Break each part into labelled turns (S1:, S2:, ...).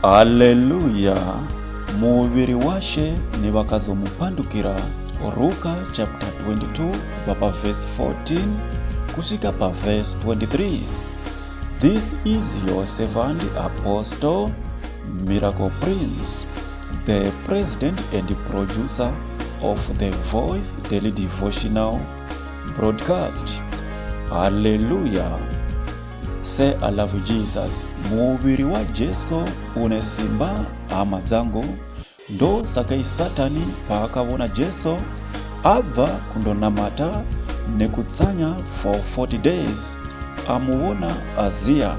S1: Haleluya! Muviri waShe nevakazomupandukira. Ruka chapter 22 kubva pavhesi 14 kusvika pavhesi 23. This is your servant Apostle Miracle Prince, the president and producer of the Voice Daily Devotional Broadcast. Hallelujah. Say I love Jesus. Muviri waJesu une simba, hama dzangu. Ndosaka Satani paakavona Jesu abva kundonamata nekutsanya for 40 days amuvona aziya.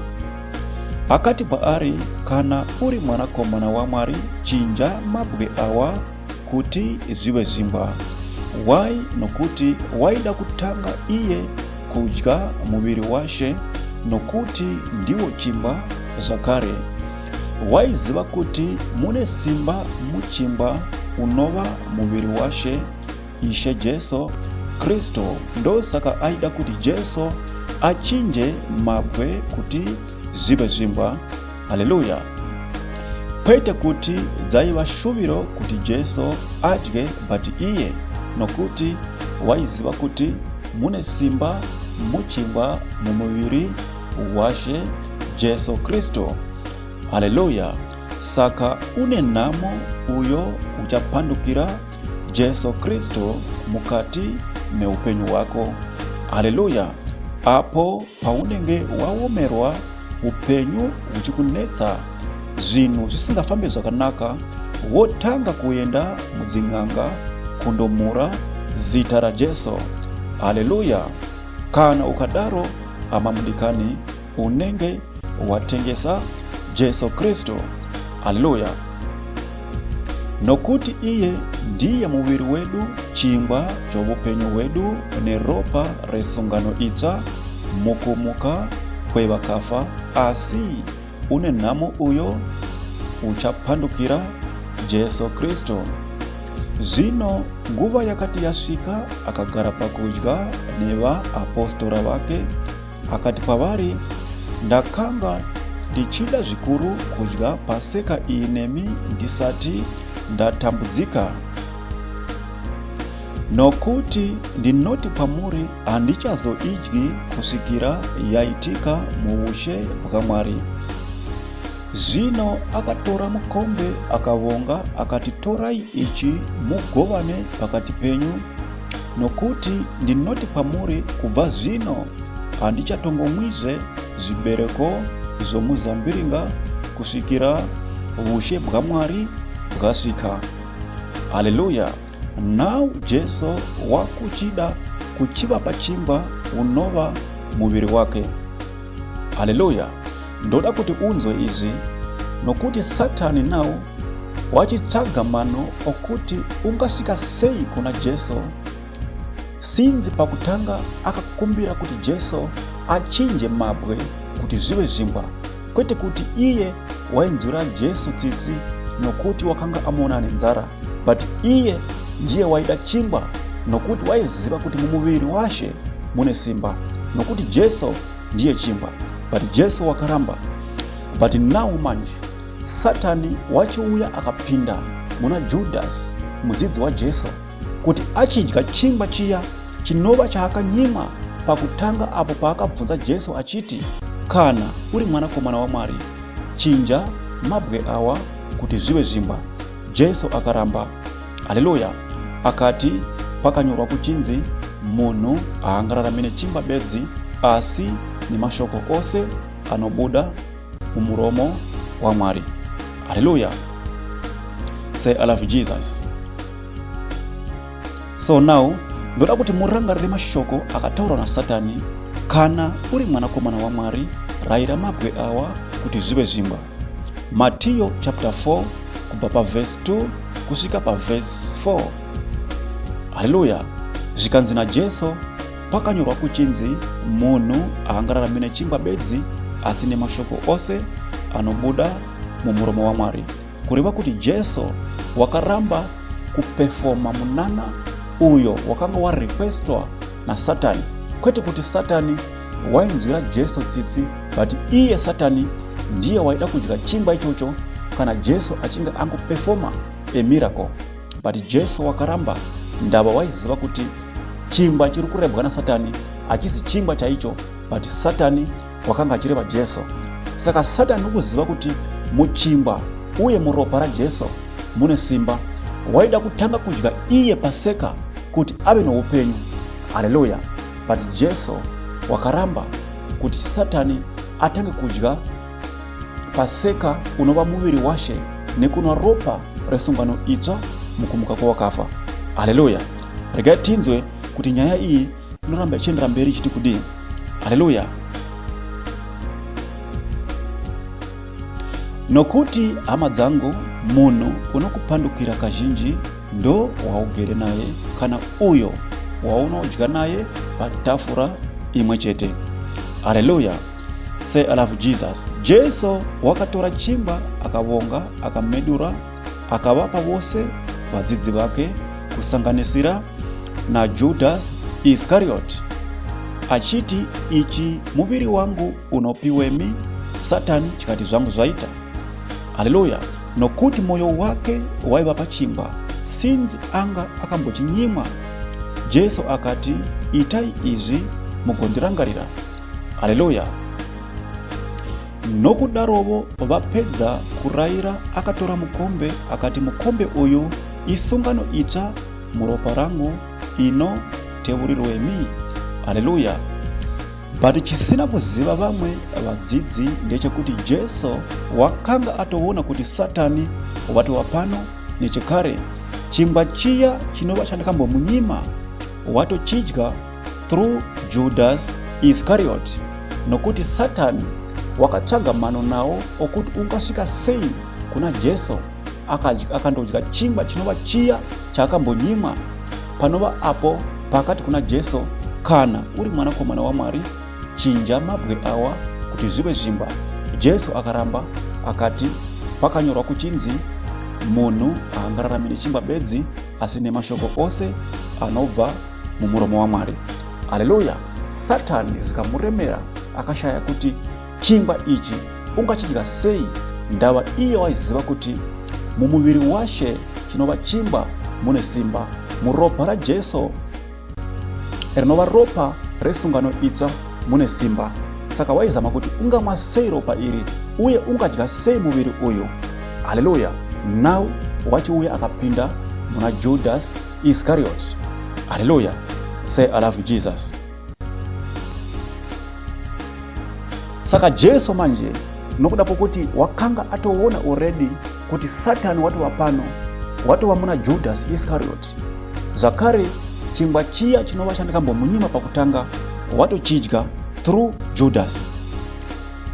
S1: Akati kwaari, kana uri mwanakomana waMwari, chinja mabwe awa kuti zvive zvingwa. Why? Nokuti waida kutanga iye kudya muviri waShe nokuti ndiwo chingwa zvakare. Waiziva kuti mune simba muchingwa unova muviri waShe, Ishe Jesu Kristu. Ndosaka aida kuti Jesu achinje mabwe kuti zvive zvingwa. Haleluya! Kwete kuti dzaiva shuviro kuti Jesu adye but iye nokuti waiziva kuti mune simba muchingwa mumuviri waShe Jesu Kristu. Haleluya! Saka une nhamo uyo uchapandukira Jesu Kristu mukati meupenyu hwako. Haleluya! Apo paunenge waomerwa upenyu huchikunetsa, zvinhu zvisingafambi zvakanaka, wotanga kuenda mudzin'anga kundomura zita raJesu. Haleluya! Kana ukadaro, hama mudikani, unenge watengesa Jesu Kristu. Haleluya! Nokuti iye ndiye muviri wedu, chingwa chovupenyu hwedu neropa resungano itsva mukumuka kwevakafa. Asi une nhamo uyo uchapandukira Jesu Kristu. Zvino nguva yakati yasvika, akagara pakudya nevaapostora vake. Akati kwavari, Ndakanga ndichida zvikuru kudya Paseka iyi nemi ndisati ndatambudzika. Nokuti ndinoti kwamuri, handichazoidyi kusvikira yaitika muushe bwaMwari. Zvino akatora mukombe, akavonga, akati, Torai ichi mugovane pakati penyu. Nokuti ndinoti kwamuri, kubva zvino handichatongomwizve zvibereko zvomuzambiringa kusvikira vushe bwaMwari bwasvika. Haleluya! Now Jesu wakuchida kuchivapa chingwa unova muviri wake. Haleluya! Ndoda kuti unzwe izvi nokuti Satani now wachitsvaga mano okuti ungasvika sei kuna Jesu sinzi pakutanga akakumbira kuti Jesu achinje mabwe kuti zvive zvingwa kwete kuti iye wainzwira Jesu tsitsi nokuti wakanga amuona nenzara but iye ndiye waida chingwa nokuti waiziva kuti mumuviri waShe mune simba nokuti Jesu ndiye chingwa but Jesu wakaramba but now manje Satani wachiuya akapinda muna Judhasi mudzidzi waJesu kuti achidya chingwa chiya chinova chaakanyimwa pakutanga apo paakabvunza Jesu achiti, Kana uri mwanakomana waMwari, chinja mabwe awa kuti zvive zvingwa. Jesu akaramba. Haleluya! Akati, Pakanyorwa kuchinzi, munhu haangararami nechingwa bedzi, asi nemashoko ose anobuda mumuromo waMwari. Haleluya! Say I love Jesus. So now ndoda kuti murangarire mashoko akataurwa naSatani, kana uri mwanakomana waMwari, rayira mabwe awa kuti zvive zvingwa. Matiyo chapter 4 kubva pavhesi 2 kusvika pavhesi 4. Haleluya! Zvikanzi naJesu, Pakanyorwa kuchinzi, Munhu haangararami nechingwa bedzi, asi nemashoko ose anobuda mumuromo waMwari. Kureva kuti Jesu wakaramba kupefoma munana uyo wakanga warequestwa naSatani. Kwete kuti Satani wainzwira Jesu tsitsi, but iye Satani ndiye waida kudya chingwa ichocho Kana Jesu achinge angopefoma a miracle, but Jesu wakaramba, ndava waiziva kuti chingwa chiri kurebwa naSatani hachisi chingwa chaicho, but Satani wakanga achireva Jesu. Saka Satani nokuziva kuti muchingwa uye muropa raJesu mune simba, waida kutanga kudya iye Paseka kuti ave noupenyu. Haleluya! But Jesu wakaramba kuti Satani atange kudya Paseka unova muviri waShe nekunwa ropa resungano itsva mukumuka kwewakafa. Haleluya! Regai tinzwe kuti nyaya iyi inoramba ichiendera mberi ichiti kudii. Haleluya! Nokuti hama dzangu, munhu unokupandukira kazhinji ndo waugere naye kana uyo waunodya naye patafura imwe chete. Haleluya! Say I love Jesus. Jesu wakatora chingwa akavonga, akamedura, akavapa vose vadzidzi vake kusanganisira naJudas Iscariot achiti, ichi muviri wangu unopiwemi. Satani chikati, zvangu zvaita. Haleluya! Nokuti mwoyo wake waiva pachingwa, since anga akambochinyimwa. Jesu akati, itai izvi mugondirangarira. Haleluya! Nokudarovo vapedza kuraira, akatora mukombe, akati, mukombe uyu isungano itsva muropa rangu ino teurirwemi. Haleluya! But chisina kuziva vamwe vadzidzi ndechekuti Jesu wakanga atoona kuti Satani watova pano nechekare. Chingwa chiya chinova chandakambomunyima watochidya through Judas Iscariot, nokuti Satani wakatsvaga mano nawo okuti ungasvika sei kuna Jesu akandodya chingwa chinova chiya chaakambonyimwa, panova apo paakati kuna Jesu, kana uri mwanakomana waMwari, chinja mabwe awa kuti zvive zvingwa. Jesu akaramba akati, pakanyorwa kuchinzi, munhu haangararami nechingwa bedzi, asi nemashoko ose anobva mumuromo waMwari. Haleluya! Satani zvikamuremera, akashaya kuti chingwa ichi ungachidya sei, ndava iye waiziva kuti mumuviri waShe chinova chingwa mune simba, muropa raJesu rinova ropa resungano itsva mune simba. Saka waizama kuti ungamwa sei ropa iri uye ungadya sei muviri uyu. Haleluya! Now wachiuya akapinda muna Judas Iscariot. Haleluya! Say I love you Jesus. Saka Jesu manje nokuda kwokuti wakanga atoona already kuti Satani watova pano, watova muna Judas Iscariot. Zvakare chingwa chiya chinova chandakambomunyima pakutanga watochidya through Judas.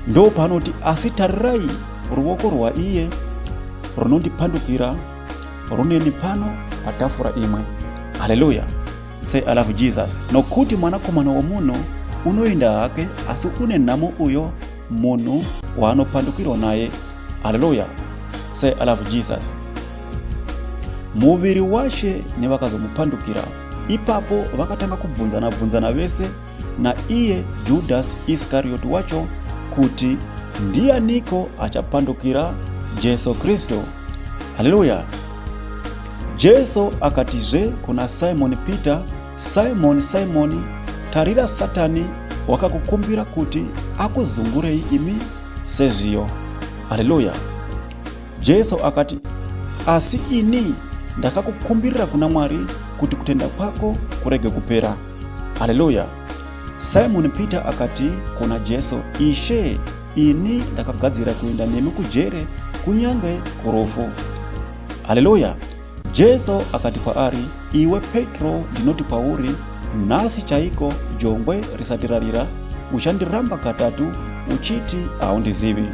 S1: Ndo paanoti, asi tarirai ruoko rwaiye runondipandukira runeni pano patafura imwe. Haleluya! Say I love Jesus. Nokuti mwanakomana womunhu unoenda hake, asi une nhamo uyo munhu waanopandukirwa naye. Haleluya! Say I love Jesus. Muviri waShe nevakazomupandukira. Ipapo vakatanga kubvunzana bvunzana vese naiye Judas Iscariot wacho kuti ndianiko achapandukira Jesu Kristu. Haleluya! Jesu akatizve kuna Simoni Peter, Simoni, Simoni, tarira Satani wakakukumbira kuti akuzungurei imi sezviyo. Haleluya! Jesu akati, asi ini ndakakukumbirira kuna Mwari kuti kutenda kwako kurege kupera. Haleluya! Simoni Peter akati kuna Jesu, Ishe, ini ndakagadzira kuenda nemi kujere kunyange kurufu. Haleluya! Jesu akati kwaari, Iwe Petro, ndinoti kwauri, nhasi chaiko jongwe risati rarira, uchandiramba katatu uchiti haundizivi.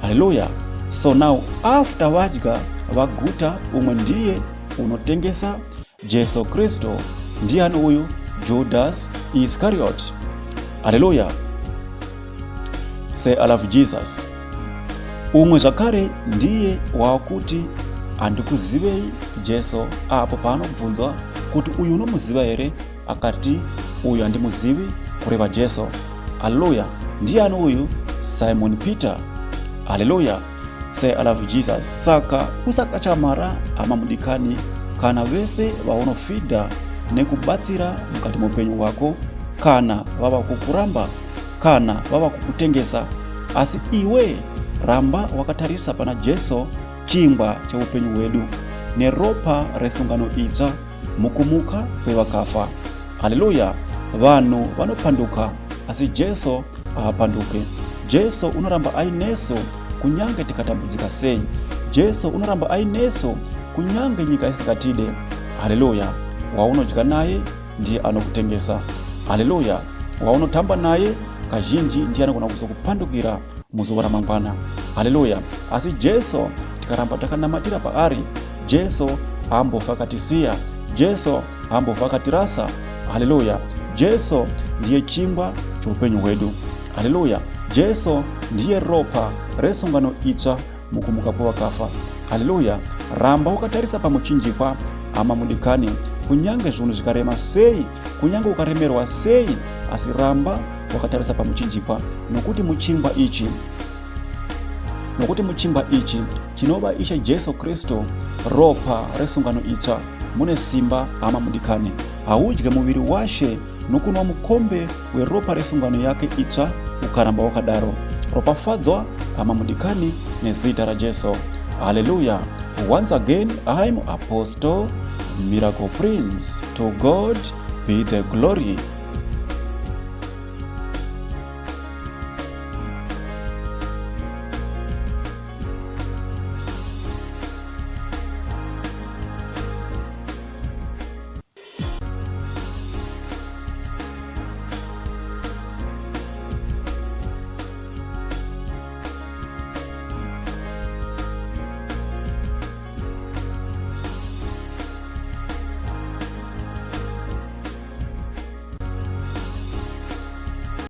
S1: Haleluya! So now after vadya vaguta, umwe ndiye unotengesa Jesu Kristu. Ndiani uyu? Judas Iscariot. Haleluya! Say I love Jesus. Umwe zvakare ndiye waakuti handikuzivei Jesu, apo paanobvunzwa kuti uyu unomuziva here, akati uyu handimuzivi, kureva Jesu. Haleluya! Ndiani uyu? Simon Peter. Haleluya! Say I love Jesus. Saka usakachamara hama mudikani, kana vese vaunofidha nekubatsira mukati meupenyu hwako, kana vava kukuramba, kana vava kukutengesa, asi iwe ramba wakatarisa pana Jesu, chingwa cheupenyu hwedu, neropa resungano itsva mukumuka kwevakafa. Haleluya! Vanhu vanopanduka, asi Jesu haapanduke. Jesu unoramba ainesu kunyange tikatambudzika sei. Jesu unoramba ainesu kunyange nyika isingatide. Haleluya! Waunodya naye ndiye anokutengesa. Haleluya! Waunotamba naye kazhinji ndiye anogona kuzokupandukira muzuva ramangwana. Haleluya! Asi Jesu tikaramba takanamatira paari, Jesu haambofa akatisiya. Jesu haambofa akatirasa. Haleluya! Jesu ndiye chingwa choupenyu hwedu. Haleluya! Jesu ndiye ropa resungano itsva mukumuka kwevakafa. Haleluya! Ramba wakatarisa pamuchinjikwa, hama mudikani, kunyange zvinhu zvikarema sei, kunyange ukaremerwa sei, asi ramba wakatarisa pamuchinjikwa, nokuti muchingwa ichi nokuti muchingwa ichi chinova Ishe Jesu Kristu, ropa resungano itsva, mune simba, hama mudikani. Haudye muviri waShe nokunwa mukombe weropa resungano yake itsva ukaramba wakadaro. Ropafadzwa, hama mudikani, nezita raJesu. Haleluya. Once again, I'm Apostle Miracle Prince. To God be the glory.